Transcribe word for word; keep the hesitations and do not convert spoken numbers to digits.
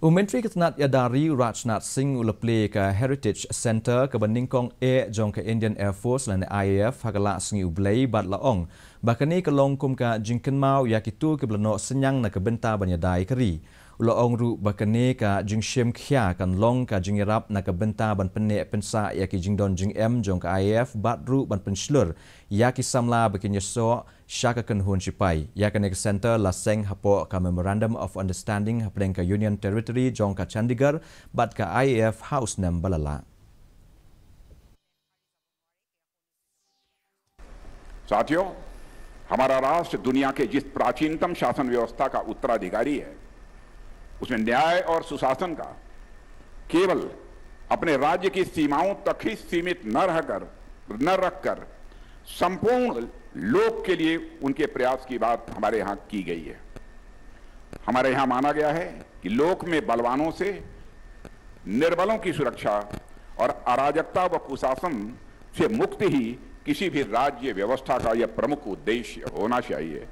U Myntri ka tnat ïada ri u Rajnath Singh u la plie ka Heritage Centre kaba nyngkong eh jong ka Indian Air Force lane I A F ha ka la sngi u Blei bad la ong ba kane ka long kum ka jingkynmaw ïa kito kiba la noh synñiang na ka bynta ban ïada ïa ka ri. U la ong ruh ba kane ka jingshim khia kan long ka jingïarap na ka bynta ban pynneh pynsah ïa ki jingdon jingem jong ka I A F bad ruh ban pynshlur ïa ki samla ba kin ïasoh sha ka kynhun shipai. Ïa kane ka centre la seng hapoh ka Memorandum of Understanding hapdeng ka Union Territory jong ka Chandigarh bad ka I A F ha u snem ba la leit. साथियों, हमारा राष्ट्र दुनिया के जिस प्राचीनतम शासन व्यवस्था का उत्तराधिकारी है, उसमें न्याय और सुशासन का केवल अपने राज्य की सीमाओं तक ही सीमित न रहकर न रखकर संपूर्ण लोक के लिए उनके प्रयास की बात हमारे यहाँ की गई है। हमारे यहाँ माना गया है कि लोक में बलवानों से निर्बलों की सुरक्षा और अराजकता व कुशासन से मुक्ति ही किसी भी राज्य व्यवस्था का यह प्रमुख उद्देश्य होना चाहिए।